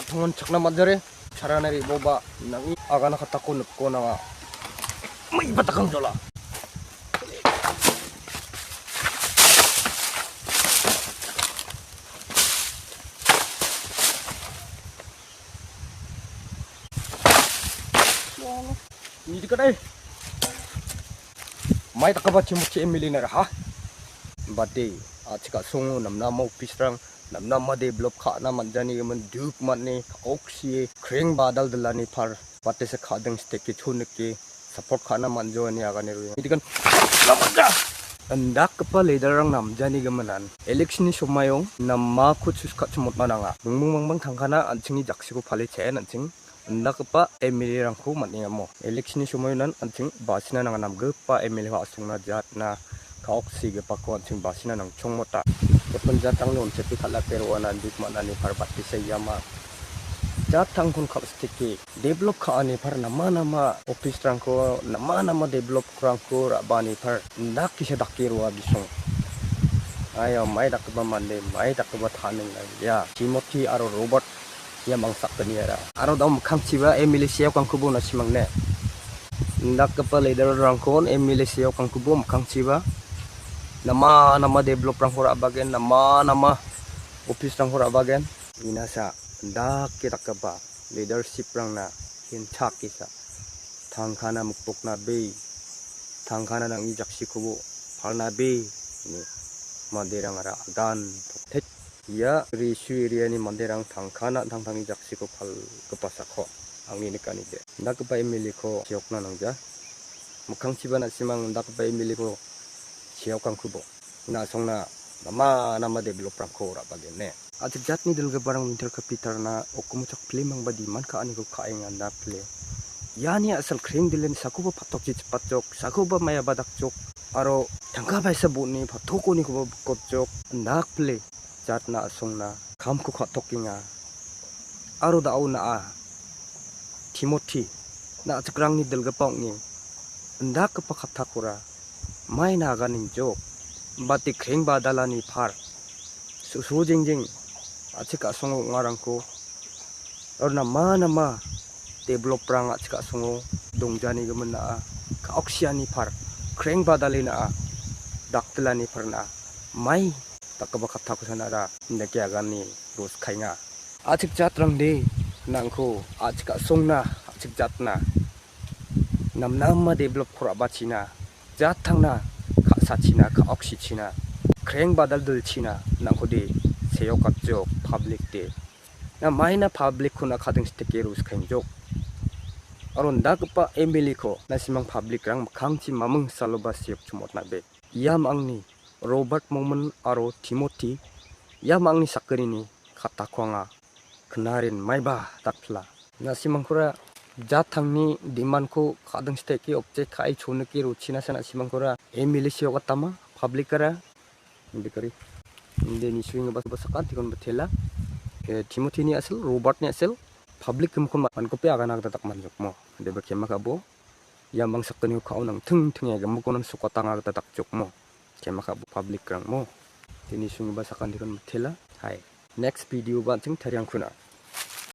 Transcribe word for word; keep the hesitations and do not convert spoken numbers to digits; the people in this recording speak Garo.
Tongon chakna manjare, charana re·boba, nang·ni agana katako nikko nanga. Maiba takang jola. Ni dikadai. Mai dakaba chimukchi M L A nara ha. Bade, a·chik a·songo namnama office-rang, namnama develop ka·na man·janigimin duk man·e, ka·oksie, kreng badal dilani par, batesa ka·ding steke chonike, support ka·na man·joani agane roenga. Idikan, namja! Indakgipa leader-rang namjanigiminan, election-ni somaio namako chus ka·chimotna nanga. Mingming mangbang tangkana an·chingni jaksiko pale chaen an·ching indakgipa M L A-rangko man·engamo. Election-ni somoionan an·ching basina nanga namgipa M L A-ko asongna jatna ka·oksigipako an·ching basina nangchongmota. Gipin jatrangni on·sete kal·ate roana indik man·ani par batisa iama. Jatrangkon kal·steke. Develop ka·ani par nama nama office-rangko, nama nama develop-rangko ra·bani par indak kisa dake roa bisong. Ayo, mai dakgipa mande, mai dakgipa taning, ia Timothy aro Robert ia mangsakgniara. Aro dao mikkangchiba M L A seokangkubo nasimang ne. Indakgipa leader-rangkon M L A seokangkubo mikkangchiba. Nama nama develop-rangko ra·bagen, nama nama office-rangko ra·bagen. Inasa, indake dakgipa leadership-rangna hinchak kisa. Tangkana mukbokna be, tangkana nang·ni jaksikobo palna be, ine manderangara agan toktek. Ia Risu area-ni manderang tangkana an·tangtangni jaksiko palgipa sako angni nikani de. Indakgipa M L A-ko seokna nangja. Mikkangchiba na·simang indakgipa M L A-ko seokangkubo. Na·songna nama nama develop-rangko ra·bagene. A·chik jatni dilgiparang winter capital-na okimo chakpile mangba demand ka·aniko ka·enga indakpile. Iani a·sal kreng dilen sakoba patokchi chipatjok, sakoba maiaba dakjok, aro tangka paisa bon·e patokonikoba bikotjok, indakpile jatna a·songna kamko ka·tokenga. Aro da·o na·a Timoti, na·chikrangni dilgipa ong·e, indakgipa kattakora maina aganengjok, bate kreng badalani par, su-, su jengjeng, a·chik a·songo ong·arangko, aro nama nama develop-rang a·chik a·songo dongjanigimin na·a, ka·oksiani par, kreng badale na·a, dakdilani par na·a, mai dakgipa kattako sanara indake agane roskaenga. A·chik jatrangde nangko a·chik a·songna, a·chik jatna, namnama develop-ko ra·bachina, jattangna, ka·sachina, ka·oksichina, kreng badal dilchina, nangkode seokatjok public de. Na maina public-kona kading steke roskaengjok. Aro indakgipa M L A-ko nasimang public-rang mikkangchi maming saloba seok chimotna be. Iam angni Robert Momin aro Timothy, iam angni sakgnini kattako anga knaren maiba dakpila. Nasimangkora jatangni demand-ko kading steke object ka·e chonike rochina sa nasimangkora M L A seokatama public-ara indikari. Inde nisuenggipa sakantikon bitela. Eh, Timothy-ni a·sel, Robert-ni a·sel, public gimikon man-, mankope agana gita dakmanjokmo. Deba kema ka·bo. Ia mangsakgnio ka·o nangting tinge gimikon sokatanga gita dakjokmo. Kema ka·bo public-rang mo. Tini sunggipa sakantikon mitela. Hai. Next video-ba an·ching tariangkuna.